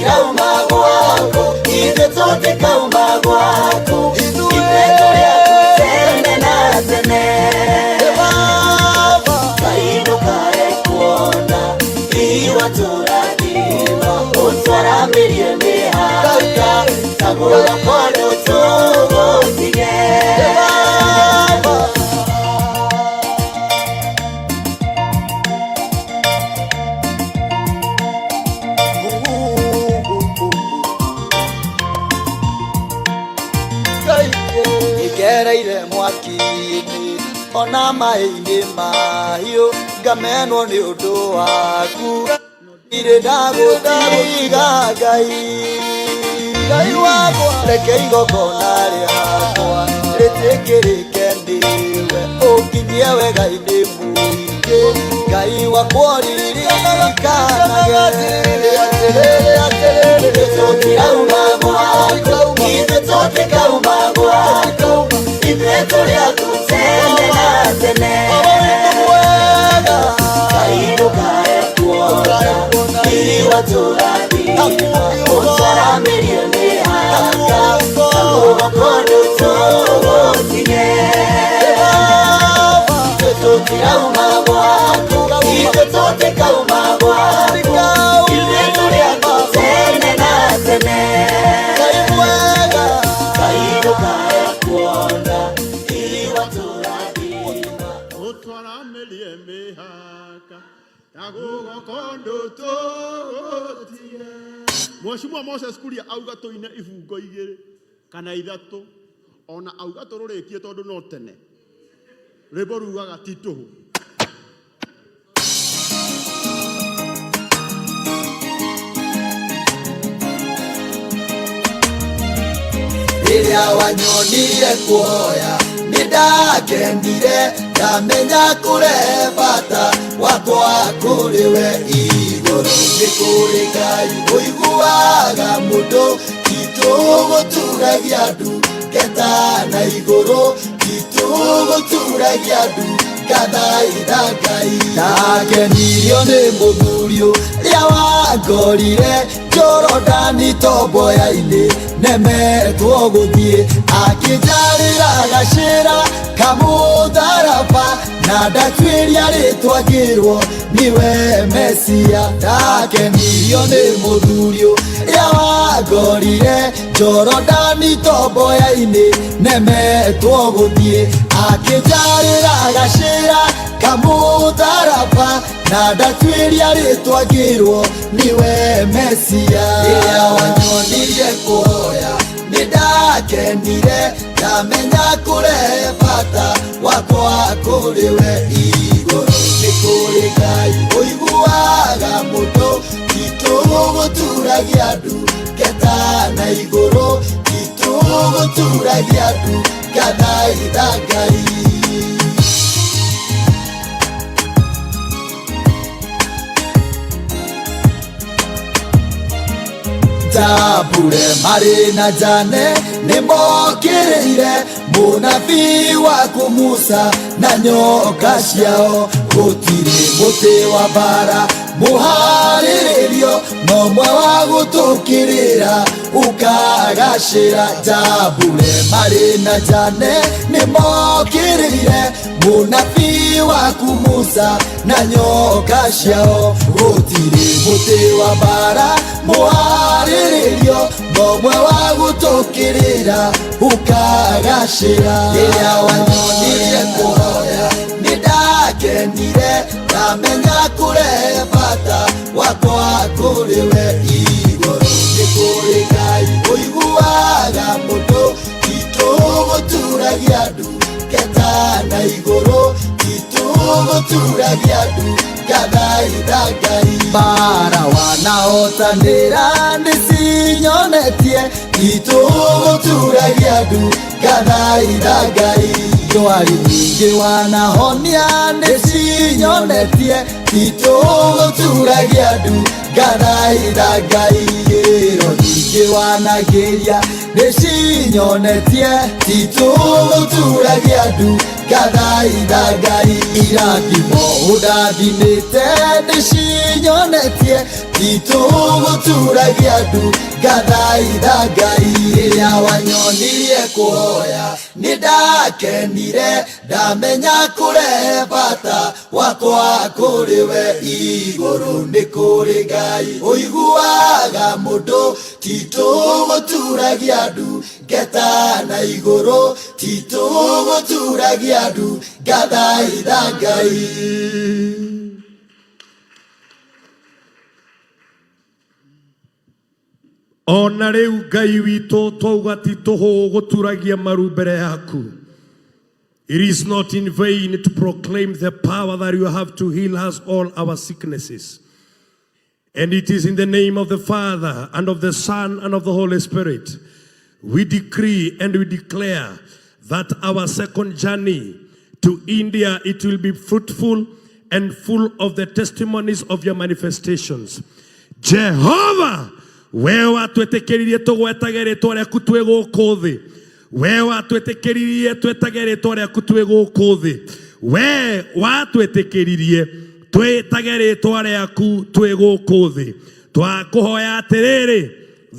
tũtirauma gwaku, ithuĩ tũtikauma gwaku, ithuĩ tũrĩ aku tene na tene. Ngai ndũkae kuona iwa tũrathima, ũtwaramĩrie mĩhaka, tagũra kũndũ tũgũtige. Ngereire mwaki-inĩ ona maĩ-inĩ mahiũ, ngamenwo nĩ ũndũ waku, ndirĩ ndagũtiga Ngai. Ngai wakwa, reke igongona rĩakwa rĩtĩkĩrĩke nĩwe, ũnginyie wega-inĩ mũingĩ, Ngai wakwa ũririkanage. Ithuĩ tũtirauma gwaku, ithuĩ tũtikauma gwaku, ithuĩ tũrĩ aku tene na tene. Ngai ndũkae kuona iwa tũrathima, ũtwaramĩrie mĩhaka, tagũra kũndũ tũgũtige. Ithuĩ tũtirauma gwaku, ithuĩ tũtikauma gwaku, ithuĩ tũrĩ aku tene na tene. Ngai ndũkae kuona iwa tũrathima. Ũtwaramĩrie mĩhaka tagũgokondo tũgũtige. Mheshimiwa Moses Kuria auga tũine ibungo igĩrĩ kana ithatũ, ona auga tũrũrĩkie tondũ no tene. Rwĩmbo rugaga ti tũhũ. Rĩrĩa wanyonire kuoya nĩ ndakenire, ndamenya kũrehe bata wakwa kũrĩ we igũrũ. Nĩ kũrĩ Ngai ũiguaga mũndũ, titũgũturagia ndu ngeta na igũrũ, titũgũturagia ndu ngathaitha Ngai. Ndakenirio nĩ mũthuri ũrĩa wangorire Jorodani tomboya-inĩ, nemetwo gũthiĩ, akĩnjarĩra gacĩra kamũtharaba, na ndatuĩria rĩtwa ngĩrwo niwe Mesia. Ndakenirio nĩ mũthuri ũrĩa wangorire Jorodani tomboya-inĩ, nemetwo gũthiĩ, akĩnjarĩra gacĩra kamũtharaba, na ndatuĩria rĩtwa ngĩrwo niwe Mesia. Rĩrĩa wanyonirie kuoya nĩ ndakenire, ndamenya kũrehe bata wakwa kũrĩ we igũrũ. Nĩ kũrĩ Ngai ũiguaga mũndũ, titũgũturagia ndu ngeta na igũrũ, titũgũturagia ndu ngathaitha Ngai. Jambure marĩ na Jane nĩ mokĩrĩire mũnabii waku Musa na nyoka ciao, gũtirĩ mũtĩ wa mbara mũharĩrĩrio, no mwe wa gũtũkĩrĩra ũkagacĩra. Jambure marĩ na Jane nĩ mokĩrĩire mũnabii waku Musa na nyoka ciao, gũtirĩ mũtĩ wa mbara mũharĩrĩrio, no mwe wa gũtũkĩrĩra ũkagacĩra. Rĩrĩa wanyonirie kũhoya nĩ ndakenire, ndamenya kũrehe bata wakwa kũrĩ we igũrũ. Nĩ kũrĩ Ngai ũiguaga mũndũ, titũgũturagia ndu ngeta na igũrũ, titũgũturagia ndu ngathaitha Ngai. Mbara wanahotanĩra nĩ cinyonetie, titũgũturagia ndu ngathaitha Ngai. Ndwari nyingĩ wanahonia nĩ cinyonetie, titũgũturagia ndu ngathaitha Ngai. Ngĩro nyingĩ wanagĩria nĩ cinyonetie, titũgũturagia ndu ngathaitha Ngai. Irathimo ũndathimĩte nĩ cinyonetie, nĩnyonetie titũgũturagia ndu ngathaitha Ngai rĩrĩa wanyonirie kũhoya nĩndakenire ndamenya kũrehe bata wakwa kũrĩ we igũrũ nĩ kũrĩ Ngai ũiguaga mũndũ titũgũturagia ndu ngeta na igũrũ titũgũturagia ndu ngathaitha Ngai. Ona rĩu Ngai witũ twauga ti tũhũ gũturagia maru mbere yaku. It is not in vain to proclaim the power that you have to heal us all our sicknesses. And it is in the name of the Father and of the Son and of the Holy Spirit. We decree and we declare that our second journey to India, it will be fruitful and full of the testimonies of your manifestations. Jehovah, we watwĩtĩkĩririe tũgwetage rĩtwa rĩaku twĩ gũkũ thĩ. We watwĩtĩkĩririe twĩtage rĩtwa rĩaku twĩ gũkũ thĩ. We watwĩtĩkĩririe twĩtage rĩtwa rĩaku twĩ gũkũ thĩ. Twakũhoya atĩrĩrĩ,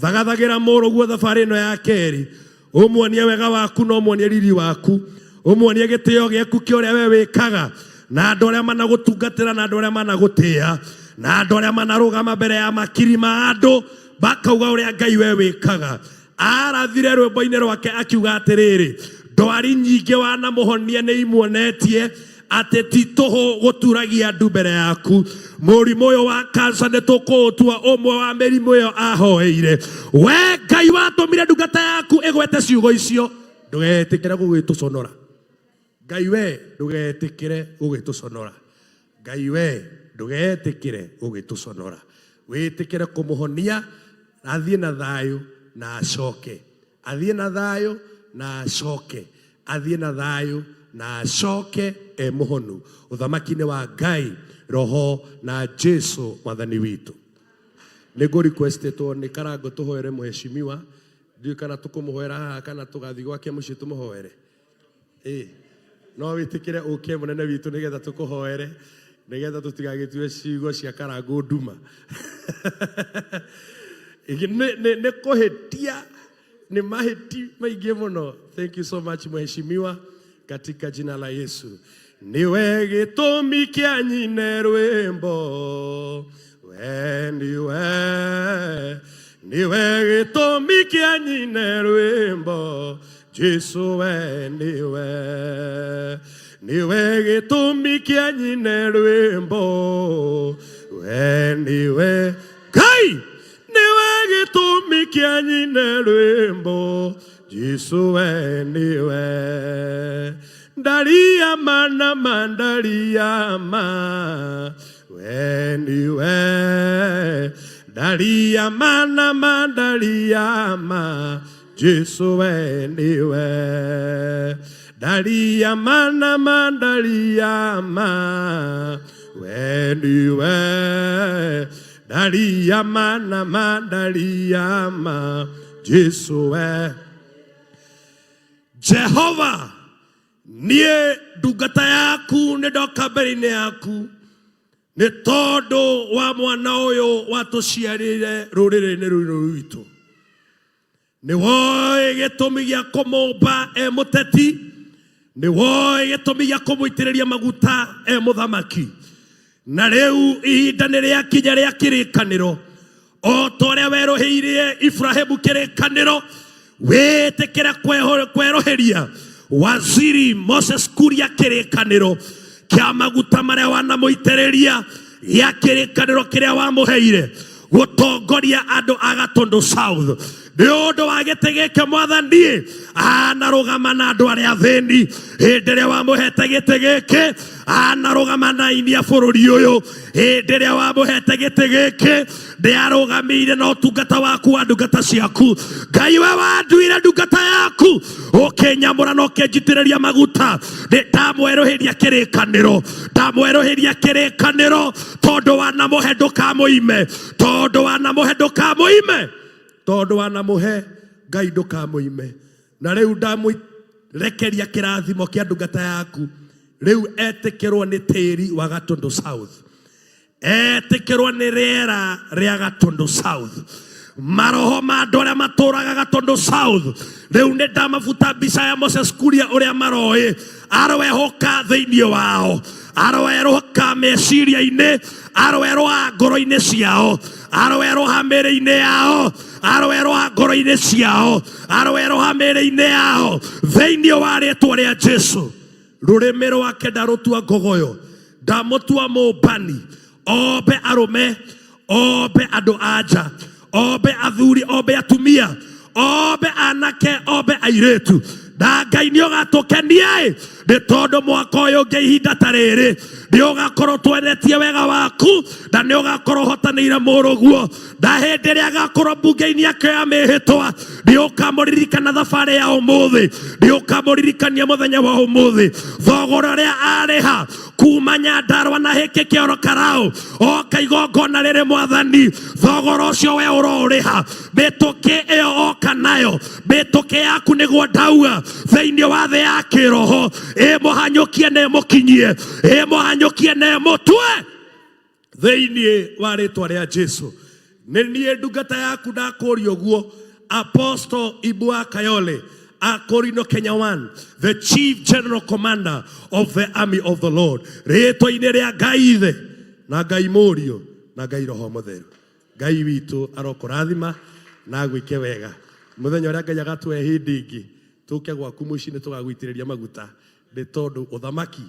thagathagĩra mũrũguo thabarĩ ĩno ya kerĩ, ũmuonie wega waku na ũmuonie riri waku, ũmuonie gĩtĩo gĩaku kĩa ũrĩa we wĩkaga, na andũ arĩa managũtungatĩra na andũ arĩa managũtĩa, na andũ arĩa manarũgama mbere ya makiri ma andũ makauga ũrĩa Ngai we wĩkaga. Arathire rwĩmbo-inĩ rwake akiuga atĩrĩrĩ, ndwari nyingĩ wanamũhonia nĩ imuonetie atĩ ti tũhũ gũturagia ndu mbere yaku. Mũrimũ ũyũ wa kansa nĩ tũkũũtua ũmwe wa mĩrimũ ĩyo ahoeire. We Ngai watũmire ndungata yaku ĩgwete ciugo icio, ndũgetĩkĩre gũgĩtũconora. Ngai we ndũgetĩkĩre gũgĩtũconora. Ngai we ndũgetĩkĩre gũgĩtũconora. Wĩtĩkĩre kũmũhonia athiĩ na thayũ na acoke. Athiĩ na thayũ na acoke. Athiĩ na thayũ na acoke e mũhonu ũthamaki-inĩ wa Ngai, Roho na Jesu mwathani witũ. Nĩ ngũ requestetwo nĩ Karango tũhoere mheshimiwa, ndiũĩ kana tũkũmũhoera haha kana tũgathiĩ gwake mũciĩ tũmũhoere. Ĩ, no wĩtĩkĩre ũke mũnene witũ nĩgetha tũkũhoere nĩgetha tũtigagĩtue ciugo cia Karango nduma. Nĩ kũhĩtia, nĩ mahĩti maingĩ mũno. Thank you so much mheshimiwa, katika jina la Yesu. Niwe gĩtũmi kĩa nyine rwĩmbo, we niwe, niwe gĩtũmi kĩa nyine rwĩmbo, Jesu we niwe, niwe gĩtũmi kĩa nyine rwĩmbo, we niwe, Ngai, niwe gĩtũmi kĩa nyine rwĩmbo, Jesu we niwe. Ndariama na mandariama, we niwe. Ndariama na mandariama, Jesu we niwe. Ndariama na mandariama, we niwe. Ndariama na mandariama, Jesu we. Jehova, niĩ ndungata yaku nĩ ndoka mbere-inĩ yaku nĩ tondũ wa mwana ũyũ watũciarĩire rũrĩrĩ-inĩ rũrũ rwitũ. Nĩ woĩ gĩtũmi gĩa kũmũmba e mũteti, nĩ woĩ gĩtũmi gĩa kũmũitĩrĩria maguta e mũthamaki. Na rĩu ihinda nĩ rĩakinya rĩa kĩrĩkanĩro, o ta ũrĩa werũhĩirie Ibrahimu kĩrĩkanĩro, wĩtĩkĩre kwerũhĩria Waziri Moses Kuria kĩrĩkanĩro kĩa maguta marĩa wanamũitĩrĩria, gĩa kĩrĩkanĩro kĩrĩa wamũheire gũtongoria andũ a Gatundu South. Nĩ ũndũ wa gĩtĩ gĩkĩ mwathani, anarũgama na andũ arĩa athĩni. Hĩndĩ ĩrĩa wamũhete gĩtĩ gĩkĩ, anarũgama na aini a bũrũri ũyũ. Hĩndĩ ĩrĩa wamũhete gĩtĩ gĩkĩ, nĩarũgamĩire na ũtungata waku wa ndungata ciaku. Ngai we wanduire ndungata yaku, ũkĩnyamũra na ũkĩnjitĩrĩria maguta. Ndamwerũhĩria kĩrĩkanĩro, ndamwerũhĩria kĩrĩkanĩro, tondũ wanamũhe ndũkamũime, tondũ wanamũhe ndũkamũime, tondũ wanamũhe Ngai ndũkamũime. Na rĩu ndamũrekeria kĩrathimo kĩa ndungata yaku, rĩu etĩkĩrwo nĩ tĩri wa Gatundu South. Etĩkĩrwo nĩ rĩera rĩa Gatundu South. Maroho ma andũ arĩa matũraga Gatundu South rĩu nĩ ndamabuta mbica ya Moses Kuria ũrĩa maroĩ aroehoka thĩinĩ wao, aroeroka meciria-inĩ, aroeroha ngoro-inĩ ciao, aroeroha mĩĩrĩ-inĩ yao, aroeroha ngoro-inĩ ciao, aroeroha mĩĩrĩ-inĩ yao thĩinĩ wa rĩtwa rĩa Jesu. Rũrĩmĩ rwake ndarũtua ngogoyo, ndamũtua mũmbani. Ombe arũme, ombe andũ a nja, ombe athuri, ombe atumia, ombe anake, ombe airĩtu. Na Ngai nĩ ũgatũkenia ĩ, nĩ tondũ mwaka ũyũ ũngĩ ihinda ta rĩrĩ nĩ ũgakorwo twenetie wega waku na nĩ ũgakorwo ũhotanĩire mũrũguo, na hĩndĩ ĩrĩa agakorwo mbunge-inĩ akĩoya mĩhĩtwa nĩ ũkamũririkana thabarĩ ya ũmũthĩ, nĩ ũkamũririkania mũthenya wa ũmũthĩ, thogora ũrĩa arĩha kuma Nyandarua na hĩkĩ kĩoro karau oka igongona rĩrĩ mwathani, thogora ũcio we ũroũrĩha, mĩtũkĩ ĩyo oka nayo, mĩtũkĩ yaku nĩguo ndauga thĩinĩ wa thĩ ya kĩroho, ĩmũhanyũkie na ĩmũkinyie, ĩmũhanyũkie na ĩmũtue thĩinĩ wa rĩtwa rĩa Jesu. Nĩ niĩ ndungata yaku ndakũria ũguo, Apostle Ibua Kayole Akorino Kenya One, the Chief General Commander of the Army of the Lord, rĩtwa-inĩ rĩa Ngai Ithe na Ngai Mũriũ na Ngai Roho Mũtheru. Ngai witũ arokũrathima na agwĩke wega. Mũthenya ũrĩa Ngai agatũhe hĩndĩ ĩngĩ tũke gwaku mũciĩ nĩ tũgagũitĩrĩria maguta, nĩ tondũ ũthamaki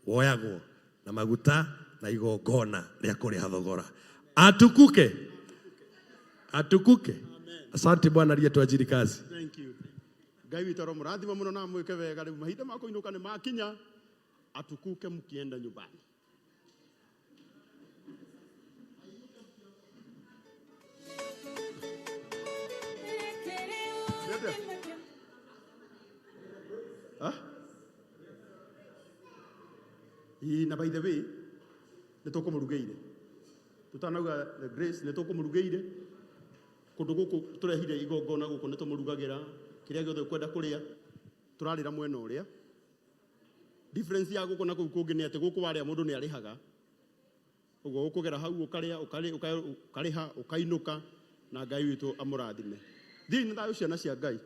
woyagwo na maguta na igongona rĩa kũrĩha thogora. Atukuke, atukuke. Asante Bwana aliyetuajiri kazi. Thank you. Ngai witũ aromũrathima mũno na amwĩke wega. Rĩu mahinda ma kũinũka nĩ makinya, atukuke mkienda nyumbani. Ah? Ĩĩ, na by the way nĩ tũkũmũrugĩire tũtanauga the grace, nĩ tũkũmũrugĩire kũndũ gũkũ tũrehire igongona gũkũ, nĩ tũmũrugagĩra kĩrĩa gĩothe ũkwenda kũrĩa. Tũrarĩra mwena ũrĩa, difference ya gũkũ na kũu kũngĩ nĩ atĩ gũkũ warĩa mũndũ nĩ arĩhaga, ũguo ũkũgera hau ũkarĩa ũkarĩha ũkainũka, na Ngai witũ amũrathime. Thiĩi na thayũ ciana cia Ngai.